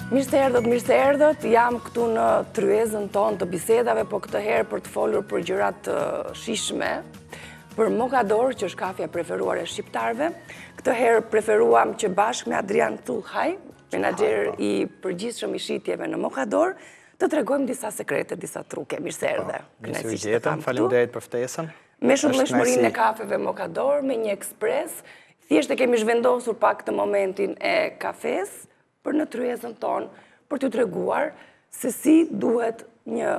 Mirë se erdhët, mirë se erdhët. Jam këtu në tryezën tonë të bisedave, po këtë herë për të folur për gjëra të shijshme, për Mokador, që është kafja e preferuar e shqiptarëve. Këtë herë preferuam që bashkë me Adrian Tullhaj, menaxher i përgjithshëm i shitjeve në Mokador, të tregojmë disa sekrete, disa truke. Mirë se erdhe. Po, mirë se u gjetëm, faleminderit për ftesën. Me shumëllojshmërinë e kafeve Mokador, me një ekspres, thjesht e kemi zhvendosur pak të momentin e kafes, për në tryezën tonë, për t'ju treguar se si duhet një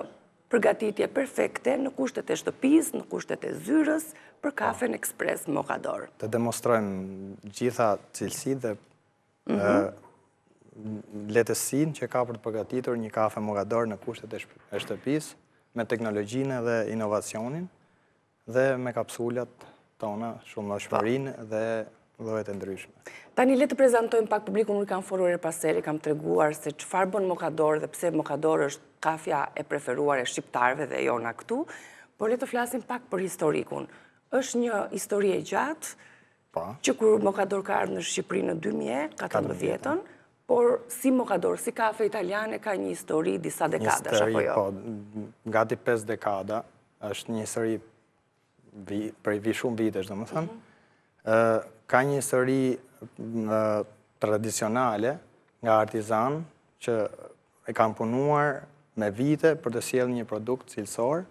përgatitje perfekte në kushtet e shtëpisë, në kushtet e zyrës, për kafen ekspres Mokador. Të demonstrojmë gjitha cilësitë dhe mhm. lehtësinë që ka për të përgatitur një kafe Mokador në kushtet e shtëpisë, me teknologjinë dhe inovacionin, dhe me kapsulat tona, shumëllojshmërinë dhe llojet e ndryshme. Tani le të prezantojmë pak publikun, unë kam folur herë pas here, kam treguar se çfarë bën Mokador dhe pse Mokador është kafja e preferuar e shqiptarëve dhe jona këtu, por le të flasim pak për historikun. Është një histori e gjatë, po. që kur Mokador ka ardhur në Shqipëri në 2014-ën, por si Mokador, si kafe italiane ka një histori disa dekadash, apo jo? Po, gati 5 dekada, është një histori prej vi shumë vitesh, domethënë. Mhm. Ka një histori tradicionale nga artizanë që e kanë punuar me vite për të sjellë një produkt cilësor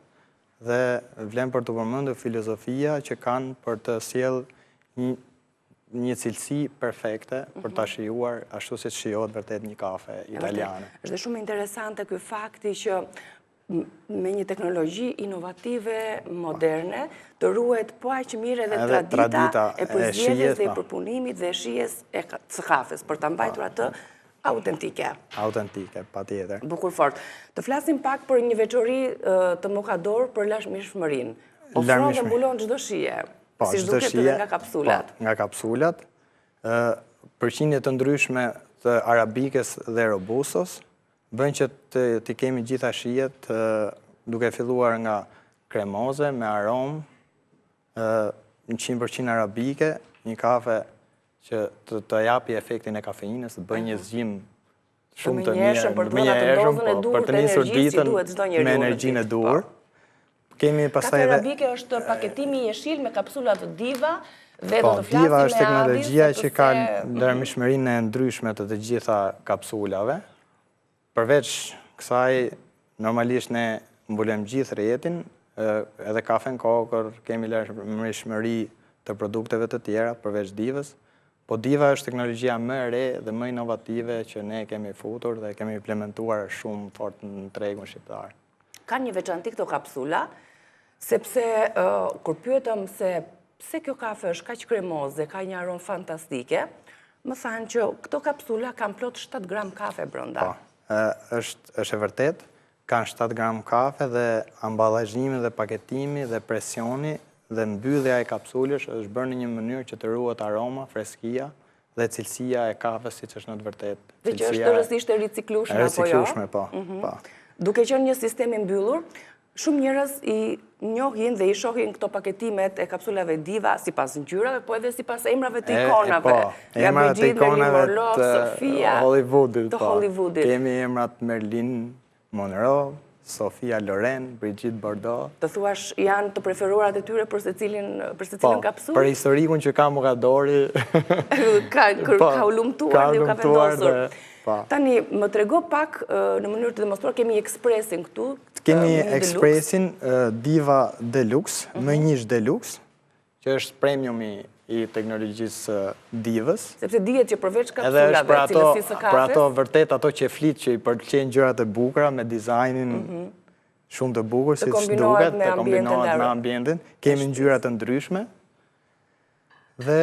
dhe vlen për t'u përmendur filozofia që kanë për të sjellë një një cilësi perfekte për ta mhm. shijuar ashtu siç shijohet vërtet një kafe italiane. Është dhe shumë interesante ky fakti që me një teknologji inovative, moderne, të ruhet po aq mirë edhe tradita e përzgjedhjes dhe e po. përpunimit dhe shijes e së kafes, për ta mbajtur po. atë autentike. Autentike, patjetër. Bukur fort. Të flasim pak për një veçori të Mokador për larmishmërinë. Ofron dhe mbulon çdo shije, po, siç duket edhe nga kapsulat. Po, nga kapsulat. Përqindje të ndryshme të arabikës dhe robustos, Bën që t'i kemi gjitha shijet, duke filluar nga kremoze, me aromë, 100% arabike, një kafe që të, të japi efektin e kafeinës, të bëjë një mhm. zgjim shumë të mirë, për të menjëhershëm, po, për të nisur ditën me energjinë e po. duhur. Kemi pastaj edhe arabike është paketimi jeshil me kapsula të Diva dhe do po, të flasim Diva është teknologjia që ka larmishmërinë e ndryshme të të gjitha kapsulave. Përveç kësaj, normalisht ne mbulojmë gjithë rrjetin, edhe kafe në kokërr, kemi larmishmëri të produkteve të tjera përveç Divës, po Diva është teknologjia më e re dhe më inovative që ne kemi futur dhe kemi implementuar shumë fort në tregun shqiptar. Kanë një veçanti këto kapsula, sepse kur pyetëm se pse kjo kafe është kaq kremoze, ka një aromë fantastike, më thanë që këto kapsula kanë plot 7 gram kafe brenda. Po, është, është e vërtetë, kanë 7 gram kafe dhe ambalazhimi dhe paketimi dhe presioni dhe mbyllja e kapsulës është bërë në një mënyrë që të ruhet aroma, freskia dhe cilësia e kafes siç është në të vërtetë. Dhe që është tërësisht e riciklueshme apo jo? Riciklueshme, po. Mhm. po. Duke qenë një sistem i mbyllur, shumë njerëz i njohin dhe i shohin këto paketimet e kapsulave Diva sipas ngjyrave, po edhe sipas emrave të ikonave. Po, emrat të ikonave të Hollywoodit. Të po. Hollywoodit. Kemi emrat Marilyn Monroe, Sofia Loren, Brigitte Bardot. Të thuash janë të preferuarat e tyre për secilin për secilën po, kapsulë? Për historikun që ka Mokadori. ka po, ka hulumtuar dhe ka vendosur. Po. Tani më trego pak në mënyrë të demonstruar kemi ekspresin këtu. Kemi ekspresin Diva Deluxe, mhm. M njësh Deluxe, Që është premiumi i teknologjisë së Divës. Sepse dihet që përveç kapsulave, cilësisë së kafes. Për ato vërtet ato qejflitë që i pëlqejnë gjërat e bukura me dizajnin mhm. shumë të bukur, siç duket, të kombinohet me ambientin. Kemi ngjyra të ndryshme. Dhe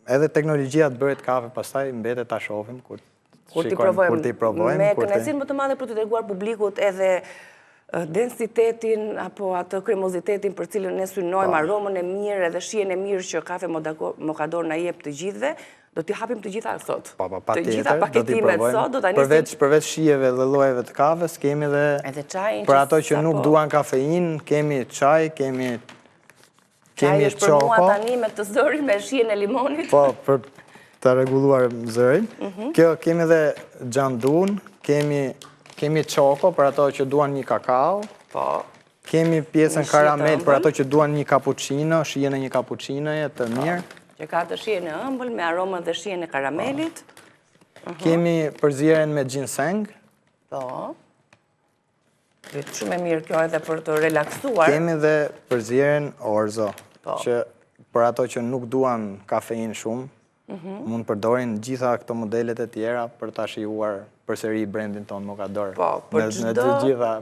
edhe teknologjia të bërit kafe pastaj mbetet ta shohim kur kur t'i provojmë. Kur t'i provojmë. Me kënaqësinë më të madhe për t'i treguar publikut edhe densitetin apo atë kremozitetin për cilën ne synojmë, po. aromën e mirë edhe shijen e mirë që kafe Mokador na jep të gjithëve, do t'i hapim të gjitha sot. Po, po, të gjitha paketimet sot, do ta nisim. Përveç, përveç shijeve dhe llojeve të kafes, kemi dhe... Edhe çajin Për ato që nuk duan kafeinë, kemi çaj, kemi Çaji është për mua tani me këtë zërin me shijen e limonit. Po, për... Ta rregulluar zërin. Mhm. Kjo kemi dhe xhandun, kemi kemi çoko për ato që duan një kakao. Po. Kemi pjesën karamel për ato që duan një cappuccino, shijen e një cappuccinoje të po. mirë. Që ka të shijen e ëmbël me aromën dhe shijen e karamelit. Po. Mhm. Kemi përzierjen me ginseng. Po. Është shumë e mirë kjo edhe për të relaksuar. Kemi dhe përzierjen orzo, po. që për ato që nuk duan kafeinë shumë, mhm. mund përdorin gjitha këto modelet e tjera për ta shijuar përsëri brendin tonë Mokador. Po, për çdo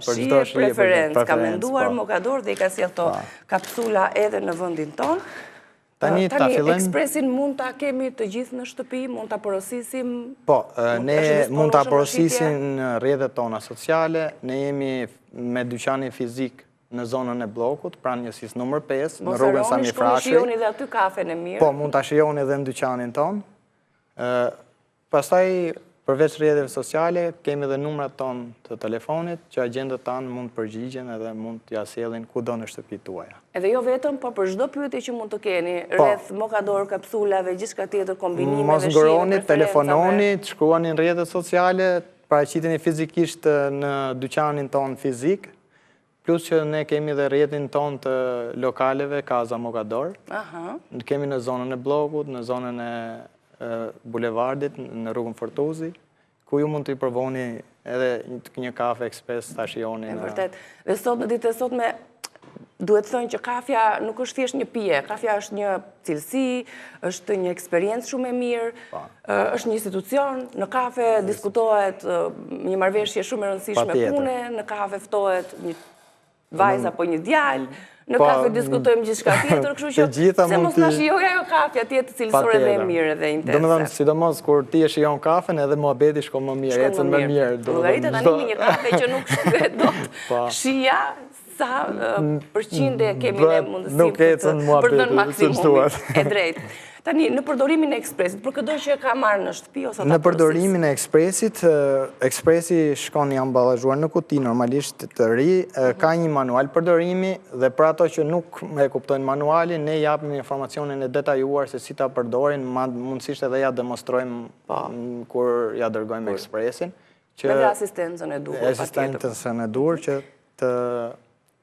shije preferencë, ka menduar po. Mokador dhe i ka sjellë këto po. kapsula edhe në vendin tonë. Tani ta fillojmë. Ekspresin mund ta kemi të gjithë në shtëpi, mund ta porosisim. Po, ne mund ta porosisim në rrjetet tona sociale, ne jemi me dyqanin fizik në zonën e Bllokut, pranë njësisë numër 5, në rrugën Sami Frashëri. Mos harroni, shkoni shijoni dhe aty kafen e mirë. Po, mund ta shijoni edhe në dyqanin tonë. Pastaj, përveç rrjeteve sociale, kemi dhe numrat tonë të telefonit, që agjentët tanë mund të përgjigjen edhe mund t'ja sjellin kudo në shtëpitë tuaja. Edhe jo vetëm, po për çdo pyetje që mund të keni, po. rreth Mokador, kapsulave, gjithçka tjetër, kombinimeve, Mos nguroni, telefononi, të shkruani në rrjetet sociale, paraqiteni fizikisht në dyqanin tonë fizik, Plus që ne kemi dhe rrjetin tonë të lokaleve Casa Mokador. Aha. Kemi në zonën e Bllokut, në zonën e Bulevardit, në rrugën Fortuzi, ku ju mund të i provoni edhe një kafe ekspres ta shijoni. E vërtetë. Dhe sot në ditët e sotme duhet thënë që kafja nuk është thjesht një pije, kafja është një cilësi, është një eksperiencë shumë e mirë, po. është një institucion, në kafe diskutohet një marrëveshje shumë e rëndësishme pune, në kafe ftohet një vajzë apo një djalë, në po, kafe diskutojmë gjithçka tjetër, kështu që pse mos na shijojë ajo kafja të jetë cilësore dhe e mirë dhe intense. Domethënë, sidomos kur ti e shijon kafen edhe muhabeti shkon më mirë, ecën më mirë. Llogarite tani me një kafe që nuk shkon dot po. shija, Sa përqindje kemi ne mundësi për të dhënë maksimumin. E drejtë. Tani, në përdorimin e ekspresit, për këdo që e ka marrë në shtëpi ose ta Në përdorimin e ekspresit, ekspresi shkon i ambalazhuar në kuti, normalisht të ri, mhm. ka një manual përdorimi dhe për ato që nuk e kuptojnë manualin, ne japim informacionin e detajuar se si ta përdorin, mundësisht edhe ja demonstrojmë po. kur ja dërgojmë ekspresin. Që, Edhe asistencën e duhur, Asistencën e duhur që të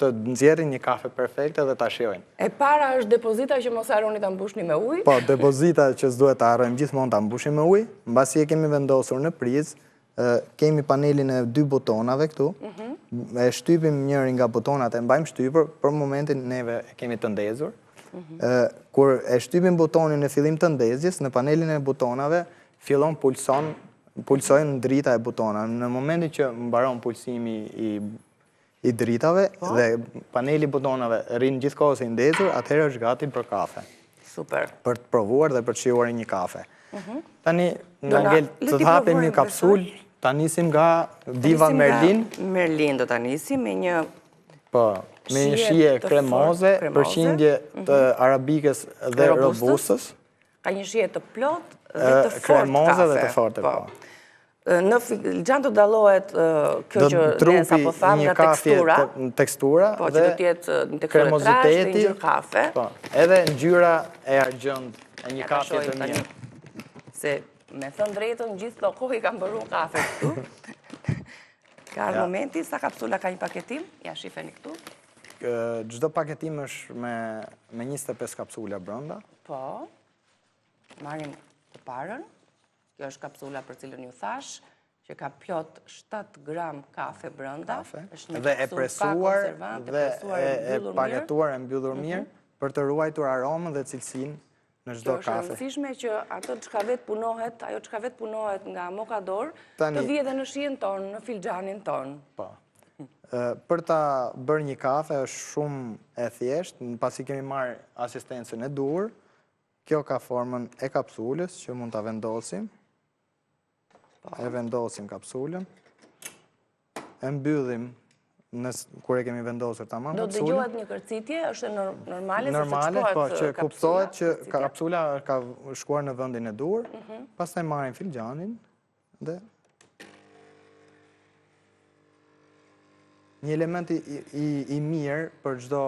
të nxjerrin një kafe perfekte dhe ta shijojnë. E para është depozita që mos harroni ta mbushni me ujë. Po, depozita që s'duhet ta harrojmë gjithmonë ta mbushim me ujë, mbasi e kemi vendosur në prizë, kemi panelin e dy butonave këtu. Mhm. E shtypim njërin nga butonat e mbajmë shtypur, për momentin neve e kemi të ndezur. Mhm. Kur e shtypim butonin në fillim të ndezjes, në panelin e butonave fillon pulson pulsojnë drita e butonave. Në momentin që mbaron pulsimi i i dritave po. dhe paneli i butonave rrin gjithë kohës i ndezur, atëherë është gati për kafe. Super. Për të provuar dhe për të shijuar një kafe. Mhm. Tani, na ngel të hapim një kapsul, ta nisim nga Diva Merlin. Merlin do ta nisim me një Po, me një shije kremoze, përqindje të mhm. arabikës dhe robustës. Ka një shije të plotë dhe të fortë kafe. Kremoze dhe të fortë, po. po. Në filxhan do dallohet kjo që ne sapo thamë nga tekstura. Tekstura po, që do të jetë një teksturë e trashë dhe ngjyrë kafe. Po, edhe ngjyra e argjendtë e një kafe të mirë. Se me thënë drejtën, gjithë këto kohë i kam bërë unë kafe këtu. Ka ardhur momenti, sa kapsula ka një paketim? Ja, shifeni këtu. Çdo paketim është me 25 kapsula brenda. Po, marrim të parën, kjo është kapsula për cilën ju thashë, që ka plot 7 gram kafe brenda. Kafe, dhe e presuar, dhe e paketuar, e mbyllur mhm. mirë, për të ruajtur aromën dhe cilësinë në çdo kafe. Kjo është e rëndësishme që ato çka vetë punohet, ajo çka vetë punohet nga Mokador, të vijë edhe në shijen tonë, në filxhanin tonë. Po. Për ta bërë një kafe është shumë e thjeshtë, pasi kemi marrë asistencën e duhur, kjo ka formën e kapsulës që mund ta vendosim. Po. E vendosim kapsulën. E mbyllim në kur e kemi vendosur tamam kapsulën. Do të dëgjohet një kërcitje, është normale, normale po, që kuptohet që kapsula ka shkuar në vendin e duhur. Mhm. Pastaj marrim filxhanin Dhe një element i, i, i mirë për çdo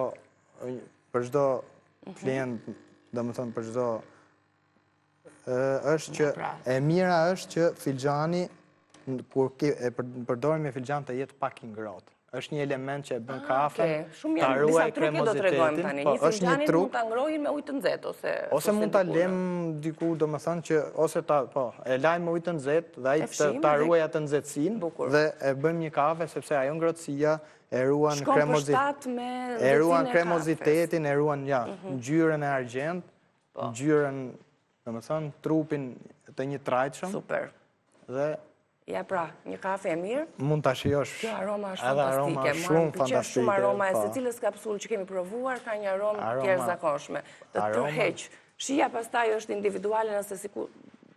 për çdo mhm. klient, domethënë për çdo është që pra. e mira është që filxhani kur e përdorim me filxhan të jetë pak i ngrohtë. Është një element që e bën ah, kafen, ta ruaj kremozitetin. Po, një është një truk. Mund ta ngrohim me ujë të nxehtë ose ose mund ta lëmë diku, domethënë që ose ta, po, e lajmë me ujë të nxehtë dhe ai të ta ruaj atë nxehtësinë dhe e bëjmë një kafe sepse ajo ngrohtësia e ruan kremozitetin, e ruan kremozitetin, e ruan ja, mhm. ngjyrën e argjendtë, po. ngjyrën, domethënë trupin të njëtrajtshëm. Super. Dhe Ja pra, një kafe e mirë. Mund ta shijosh. Kjo aroma është fantastike. Mua më pëlqen shumë aroma e po. secilës kapsulë që kemi provuar, ka një aromë të jashtëzakonshme. Të tërheq. Shija pastaj është individuale nëse siku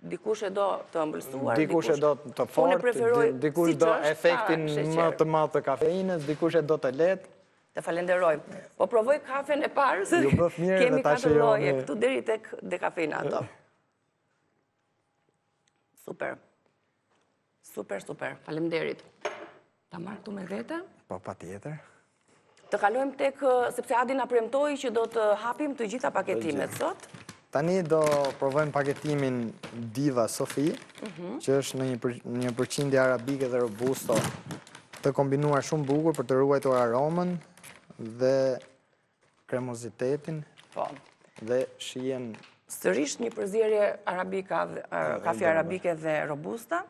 dikush e do të ëmbëlsuar, dikush e do të fortë, dikush do efektin më të madh të kafeinës, dikush e do të lehtë. Të falenderoj. Po provoj kafen e parë, se kemi katër lloje këtu deri tek dekafeinato. Super. Super, super. Faleminderit. Ta marr këtu me vete? Po, patjetër. Të kalojmë tek, sepse Adi na premtoi që do të hapim të gjitha paketimet sot. Tani do provojmë paketimin Diva Sofi, mhm. që është në një përqindje arabike dhe robusto të kombinuar shumë bukur për të ruajtur aromën dhe kremozitetin po. dhe shijen Sërish një përzierje arabika, kafe arabike dhe robusta,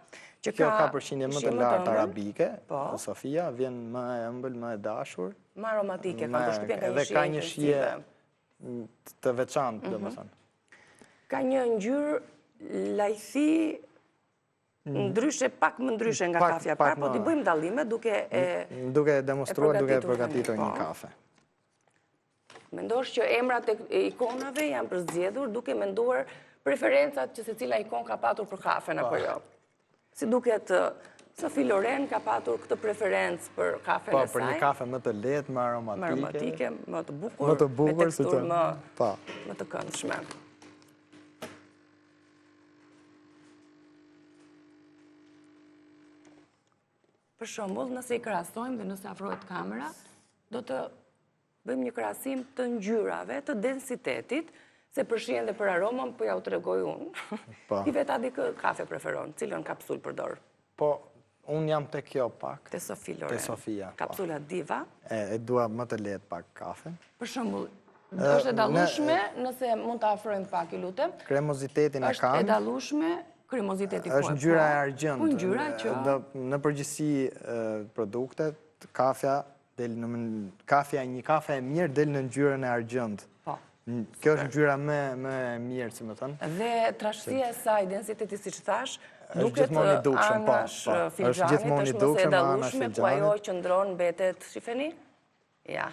që Kjo ka përqindje më të lartë arabike, po. Sofia, vjen më e ëmbël, më e dashur. Më aromatike, kam përshtypjen ka një shije. Dhe ka një shije të veçantë, mhm. domethënë. Ka një ngjyrë lajthi ndryshe, pak më ndryshe nga kafja e parë, po t'i bëjmë dallime duke e duke e demonstruar, duke e përgatitur një po. kafe. Mendosh që emrat e ikonave janë përzgjedhur duke menduar preferencat që secila ikonë ka patur për kafen apo po. jo. Si duket Sophie Loren ka patur këtë preferencë për kafen po, e saj. Po, për një kafe më të lehtë, më aromatike. Më aromatike, më të bukur, më të bukur, me teksturë më, po. më të këndshme. Për shembull, nëse i krahasojmë dhe nëse afrohet kamera, do të bëjmë një krahasim të ngjyrave, të densitetit, se për shijen dhe për aromën, po jua tregoj unë. Po. Ti vetë Adi kë kafe preferon, cilën kapsulë përdor? Po, unë jam te kjo pak. Te Sofi Loren. Te Sofia. Po. Kapsula Diva. E, e dua më të lehtë pak kafe. Për shembull, është e dallueshme, nëse mund ta afrojmë pak, ju lutem. Kremozitetin e kanë. Është e dallueshme, kremoziteti po. Është ngjyra e argjendtë. Po ngjyra që në përgjithësi produktet, kafja del në kafja një kafe e mirë del në ngjyrën e argjendtë. Po. Kjo është ngjyra më më e mirë, si me thënë. Dhe trashësia e saj, densiteti siç thashë, duket gjithmonë i dukshëm, po, po. Është gjithmonë i dukshëm anash filxhanit. Ku ajo qëndron mbetet, shifeni? Ja.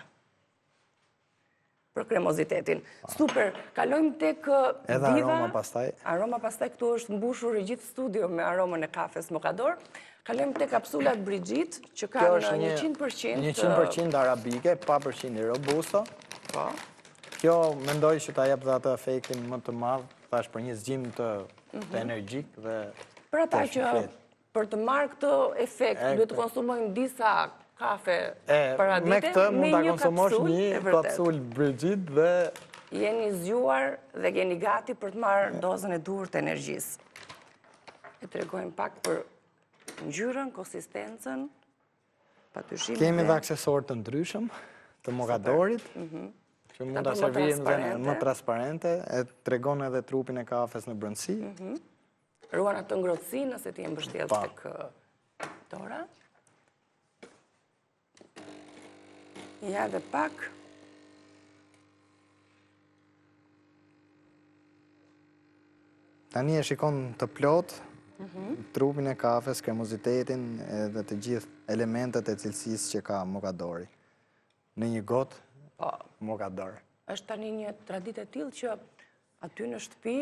Për kremozitetin. Super, kalojmë tek Edhe Diva. aroma pastaj. Aroma pastaj këtu është mbushur e gjithë studio me aromën e kafes Mokador. Kalojmë tek kapsulat Brigitte, që kanë 100% 100% arabike, pa përqindje robusto. Po. Kjo mendoj që ta jep dhe atë efektin më të madh, thashë për një zgjim të mhm. energjik dhe Për ata që Për të marrë këtë efekt, duhet të konsumojmë disa kafe para dite, me këtë mund ta konsumosh një kapsulë Brigitte dhe... Jeni zgjuar dhe jeni gati për të marrë dozën e duhur të energjisë. E tregojmë pak për ngjyrën, konsistencën, Kemi dhe aksesorë të ndryshëm të Mokadorit, mhm. që mund ta servirim dhe më transparente, e tregon edhe trupin e kafes në brendësi. Mhm. Ruan atë ngrohtësi nëse ti e mbështjell tek dora. Ja dhe pak. Tani e shikon të plotë mhm. trupin e kafes, kremozitetin edhe të gjithë elementet e cilësisë që ka Mokadori. Në një gotë, po. Mokador. Është tani një traditë e tillë që aty në shtëpi,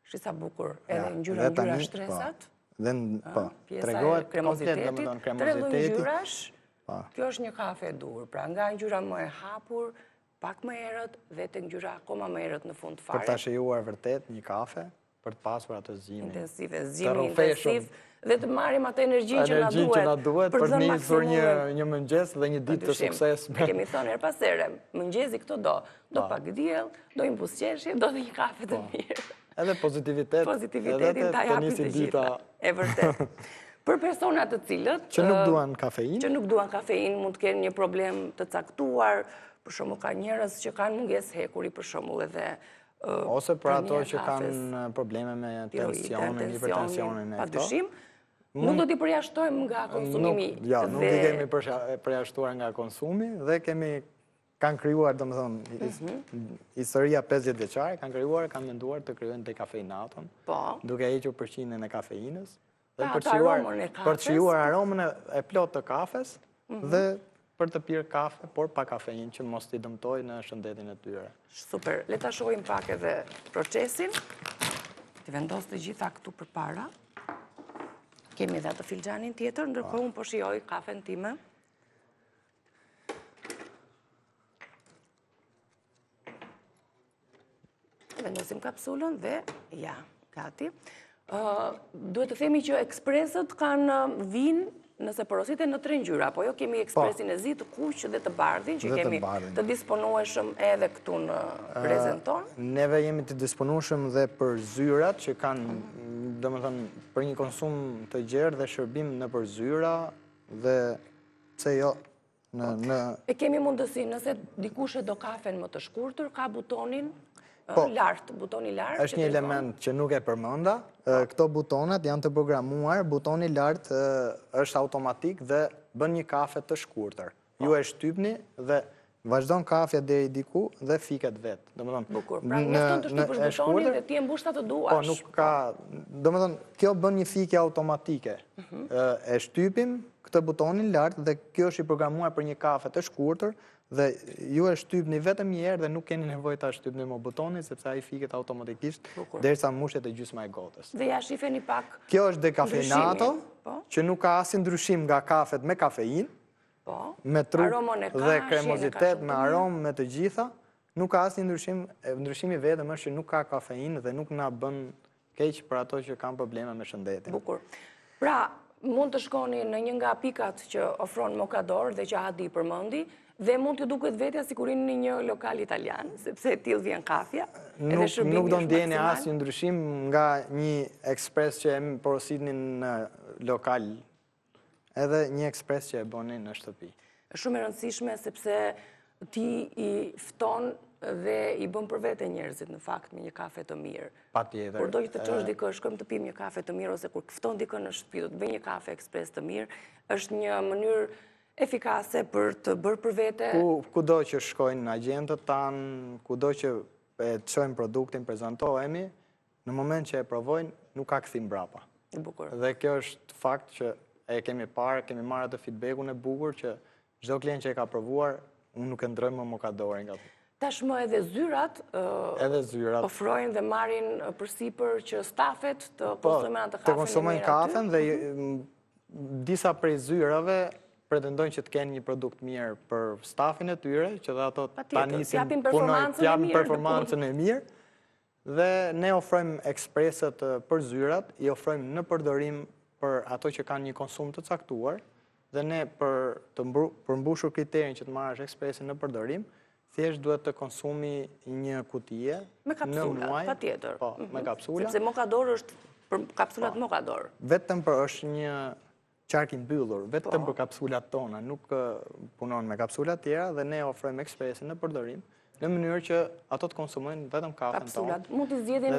shi sa bukur, edhe ngjyra ngjyra po. shtresat. Dhe po, tregohet komplet domethënë kremoziteti. Tre ngjyrash. Po. Kjo është një kafe e duhur, pra nga ngjyra më e hapur, pak më errët dhe te ngjyra akoma më errët në fund fare. Për ta shijuar vërtet një kafe, për të pasur atë zgjimin. Intensive, zgjimin intensiv dhe të marrim atë energjinë që na duhet. Që na duhet për të nisur një një mëngjes dhe një ditë të suksesshme. E kemi thënë herë pas here, mëngjesi këto do, do pak diell, do një buzëqeshje, do dhe një kafe të po. mirë. Edhe pozitivitet, Pozitivitetin ta japin të gjitha. E vërtetë. Për persona të cilët... Që nuk duan kafeinë. Që nuk duan kafeinë, mund të kenë një problem të caktuar, për shembull ka njerëz që kanë mungesë hekuri, për shembull edhe Ose për ato që kanë probleme me tensionin, hipertensionin e këto. Pa dyshim, nuk do t'i përjashtojmë nga konsumimi. Jo, nuk i kemi përjashtuar nga konsumi dhe kemi kanë krijuar, domethënë, mhm. historia 50 vjeçare, kanë krijuar, kanë menduar të krijojnë dekafeinaton, po. duke hequr përqindjen e kafeinës, dhe për të shijuar, për të shijuar aromën e plotë të kafes, mhm. dhe për të pirë kafe, por pa kafeinë, që mos t'i dëmtojë në shëndetin e tyre. Super, le ta shohim pak edhe procesin. T'i vendos të gjitha këtu përpara. Kemi dhe atë filxhanin tjetër, ndërkohë unë po shijoj kafen time. Vendosim kapsulën dhe ja, gati. Duhet të themi që ekspresët kanë vijnë nëse porositen në tre ngjyra, po jo kemi po. ekspresin e zi të kuq dhe të bardhin, që kemi të disponueshëm edhe këtu në prezen tonë. Neve jemi të disponueshëm dhe për zyrat që kanë, domethënë, për një konsum të gjerë dhe shërbim nëpër zyra dhe pse jo në në E kemi mundësi, nëse dikush e do kafen më të shkurtër, ka butonin po, lart, butoni lart. Është një element që nuk e përmenda. Po. Këto butonat janë të programuar, butoni lart është automatik dhe bën një kafe të shkurtër. Po. Ju e shtypni dhe vazhdon kafja deri diku dhe fiket vetë. Domethënë, Bukur. Pra, mjafton të shtypësh butonin dhe ti e mbush sa të duash. Po, nuk ka, domethënë, kjo bën një fikje automatike. Mhm. E shtypim këtë butonin lart dhe kjo është i programuar për një kafe të shkurtër dhe ju e shtypni vetëm një herë dhe nuk keni nevojë ta shtypni më butonin sepse ai fiket automatikisht derisa mbushet e gjysma e gotës. Dhe ja shifeni pak Kjo është dekafeinato, po. që nuk ka asnjë ndryshim nga kafet me kafeinë, Po. Me trup dhe kremozitet, me aromë, me të gjitha, nuk ka asnjë ndryshim, ndryshimi vetëm është që nuk ka kafeinë dhe nuk na bën keq për ato që kanë probleme me shëndetin. Bukur. Pra, mund të shkoni në një nga pikat që ofron Mokador dhe që Adi i përmendi, dhe mund t'ju duket vetja sikur jeni në një lokal italian, sepse e tillë vjen kafja, edhe shërbimi Nuk do ndjeni asnjë ndryshim nga një ekspres që e porositni në lokal Edhe një ekspres që e bëni në shtëpi. Është shumë e rëndësishme sepse ti i fton dhe i bën për vete njerëzit në fakt me një kafe të mirë. Patjetër. Kur do që të çosh dikë, shkojmë të pimë një kafe të mirë ose kur fton dikë në shtëpi, do të bëj një kafe ekspres të mirë, është një mënyrë efikase për të bërë për vete. Ku kudo që shkojnë agjentët tanë, kudo që e çojmë produktin, prezantohemi, Në moment që e provojnë, nuk ka kthim mbrapa. E bukur. Dhe kjo është fakt që e kemi parë, kemi marrë atë feedbackun e bukur që çdo klient që e ka provuar, unë nuk e ndërroj më Mokadorin nga. Tashmë edhe zyrat, edhe zyrat ofrojnë dhe marrin përsipër që stafet të po, konsumojnë atë kafen. Të konsumojnë kafen dhe mhm. disa prej zyrave pretendojnë që të kenë një produkt mirë për stafin e tyre, që dhe ato ta nisin punojnë, të japin performancën e mirë. Dhe ne ofrojmë ekspreset për zyrat, i ofrojmë në përdorim për ato që kanë një konsum të caktuar, dhe ne për të përmbushur kriterin që të marrësh ekspresin në përdorim, thjesht duhet të konsumi një kutie me kapsula, patjetër. Po, me mhm. kapsula. Sepse Mokador është për kapsulat po. Mokador. Vetëm për është një qark i mbyllur, vetëm po. për kapsulat tona, nuk punon me kapsulat tjera dhe ne ofrojmë ekspresin në përdorim, në mënyrë që ato të konsumojnë vetëm kafen tonë. Mund të zgjedhin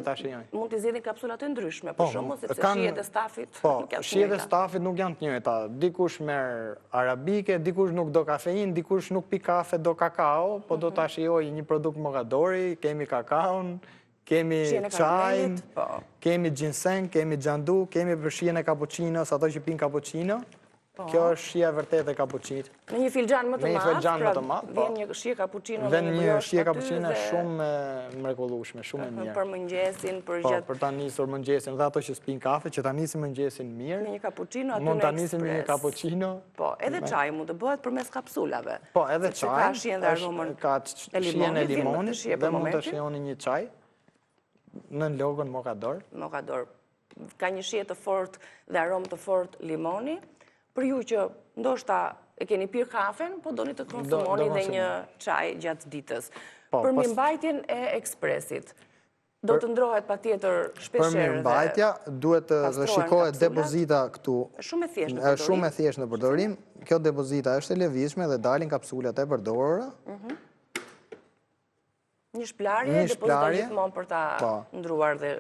mund të zgjedhin kapsulat e ndryshme, për po, shembull, sepse shijet e stafit po, nuk janë të njëjta. Shijet e stafit nuk janë të njëjta. Dikush merr arabike, dikush nuk do kafeinë, dikush nuk pi kafe, do kakao, po do ta mhm. shijojë një produkt Mokadori, kemi kakaon, Kemi çajin, po. kemi ginseng, kemi xhandu, kemi për shijen e kapuçinos, ato që pinë kapuçino. Po. Kjo është shija e vërtetë e kapuçinit. Në një filxhan më të madh, filxhan më pra, të madh, po. vjen një shije kapuçino me një briosh aty. Shije kapuçino shumë e mrekullueshme, shumë e mirë. Për mëngjesin, për po, gjatë për ta nisur mëngjesin dhe ato që s'pinë kafe, që ta nisin mëngjesin mirë. Me një kapuçino aty në Mund ta nisin me një kapuçino. Po, edhe çaji mund të bëhet përmes kapsulave. Po, edhe çaj. Ka shijen dhe aromën ka shijen e limonit dhe mund të shijoni një çaj nën logon Mokador. Mokador. Ka një shije të fortë dhe aromë të fortë limoni. Për ju që ndoshta e keni pirë kafen, po doni të konsumoni dhe një çaj gjatë ditës. Po, për mirëmbajtjen e ekspresit. Do të ndërrohet patjetër shpeshherë Për mirëmbajtja, duhet të shikohet depozita këtu. Shumë e thjeshtë në përdorim. Shumë e thjeshtë në përdorim. Kjo depozita është e lëvizshme dhe dalin kapsulat e përdorura. Mhm. Një shplarje, depozita gjithmonë për ta po. ndërruar dhe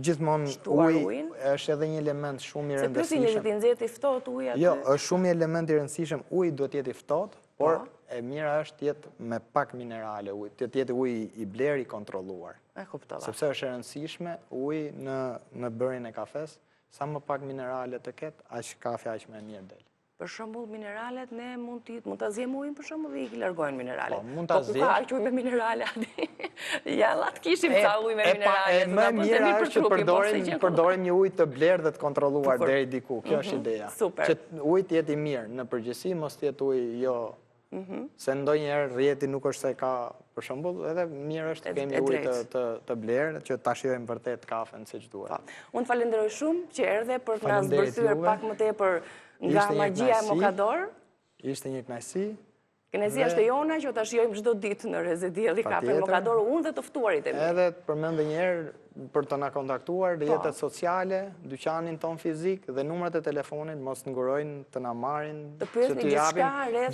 gjithmonë uji është edhe një element shumë i rëndësishëm. Se pyeti një të nxehtë i ftohtë uji aty? Jo, është shumë një element i rëndësishëm, uji duhet të jetë i ftohtë, por po. e mira është të jetë me pak minerale uji, të jetë uji i blerë i kontrolluar. E kuptova. Sepse është e rëndësishme uji në në bërjen e kafes, sa më pak minerale të ketë, aq kafja aq më e mirë del. Për shembull, mineralet ne mund të mund ta ziejmë ujin për shembull dhe i largojnë mineralet. Po, mund ta ziejmë. Po ku ka aq ujë me minerale aty? Ja, la të kishim ca ujë me minerale. E më mira është që përdorim përdorim një ujë të blerë dhe të kontrolluar deri diku. Kjo është mhm, ideja. Super. Që uji të jetë i mirë në përgjithësi, mos të jetë ujë jo mhm. se ndonjëherë rrjeti nuk është se ka, për shembull, edhe mirë është të kemi ujë të të të blerë që ta shijojmë vërtet kafen siç duhet. Po. Unë të falenderoj shumë që erdhe për të na zbërthyer pak më tepër Nga magjia e Mokador. Ishte një kënaqësi. Kënaqësia është e jona që ta shijojmë çdo ditë në Rreze Dielli kafen Mokador, unë dhe të ftuarit e mi. Edhe të përmend edhe një herë për të na kontaktuar rrjetet po. sociale, dyqanin tonë fizik dhe numrat e telefonit mos ngurojnë të na marrin, të pyesin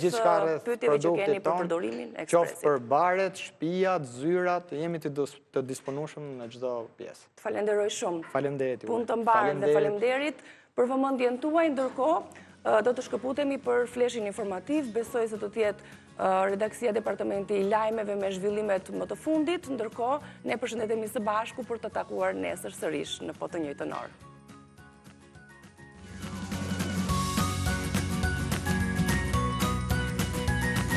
gjithçka rreth pyetjeve që keni për përdorimin e ekspresit. Qoftë për baret, shtëpiat, zyrat, jemi të të disponueshëm në çdo pjesë. Të falenderoj shumë. Faleminderit. Punë të mbarë dhe faleminderit për vëmendjen tuaj, ndërkohë do të shkëputemi për fleshin informativ, besoj se do të jetë redaksia departamenti i lajmeve me zhvillimet më të fundit, ndërkohë ne përshëndetemi së bashku për t'u takuar nesër sërish në po të njëjtën orë.